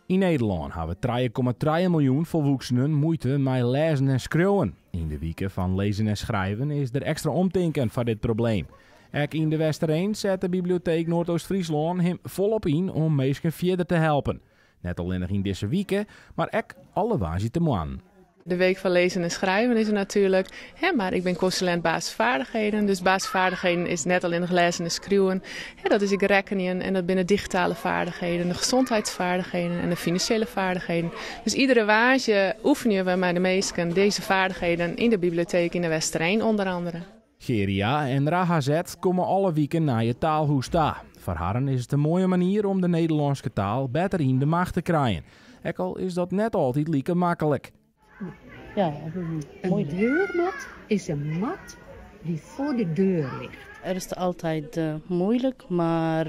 Yn Nederlân hawwe 3,3 miljoen folwoeksenen muoite mei lêzen en skriuwen. Yn de wike fan Lezen en Schrijven is der ekstra omtinken foar dit probleem. Ek yn De Westereen set de Biblioteek Noardoost-Fryslân him folop yn om minsken fierder te helpen. Net allinnich yn dizze wike, mar ek alle woansdeitemoarnen. De Week van Lezen en Schrijven is der natuerlik. Hè, mar ik bin konsulint basisvaardigheden. Dus basisvaardigheden is net allinnich lêzen en skriuwen. Hè, dat is ek rekkenjen en dat binne digitale vaardigheden, de gezondheidsvaardigheden en de finansjele vaardigheden. Dus iedere woansdei oefenje we mei de minsken dizze vaardigheden yn de biblioteek yn De Westereen ûnder andere. Geria en Rahazet komme alle wiken nei it Taalhûs ta. Foar harren is it in moaie manier om de Nederlânske taal better yn de macht te krijen. Ek al is dat net altyd like maklik. Ja, Een deurmat is een mat die voor de deur ligt. Er is altijd moeilijk, maar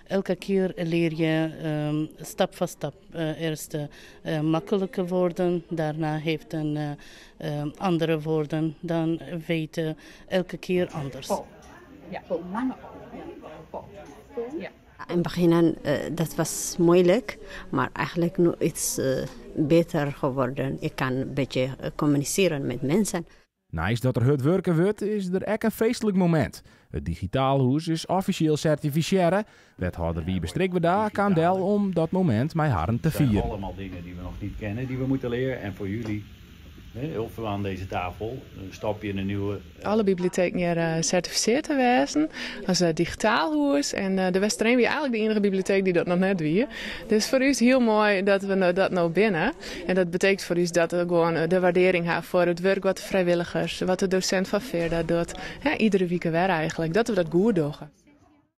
elke keer leer je stap voor stap. Eerst makkelijke woorden, daarna heeft een andere woorden, dan weten elke keer anders. O. Ja, lange O. O. Ja. In het begin dat was moeilijk, maar eigenlijk nu iets beter geworden. Ik kan een beetje communiceren met mensen. Neist dat der hurd wurke wurdt, is der ek in feestlik momint. It Digitaalhûs is offisjeel sertifisearre. Wethâlder Wiebe Strikwerda kaam del om dat momint mei harren te Het zijn fieren. allemaal dingen die we nog niet kennen, die we moeten leren. En voor jullie, heel veel aan deze tafel, een stapje in een nieuwe... Alle biblioteken hjir sertifisearre te wêzen as digitaal hûs. En De Westereen wie eigentlik de iennige biblioteek dy't dat noch net wie. Dus foar ús hiel moai dat we dat no binne. En dat betekent foar ús dat we gewoan de waardearring ha foar it wurk wat de frijwilligers, wat de dosint fan Firda docht. Iedere wike wer eigentlik, dat we dat goed dogge.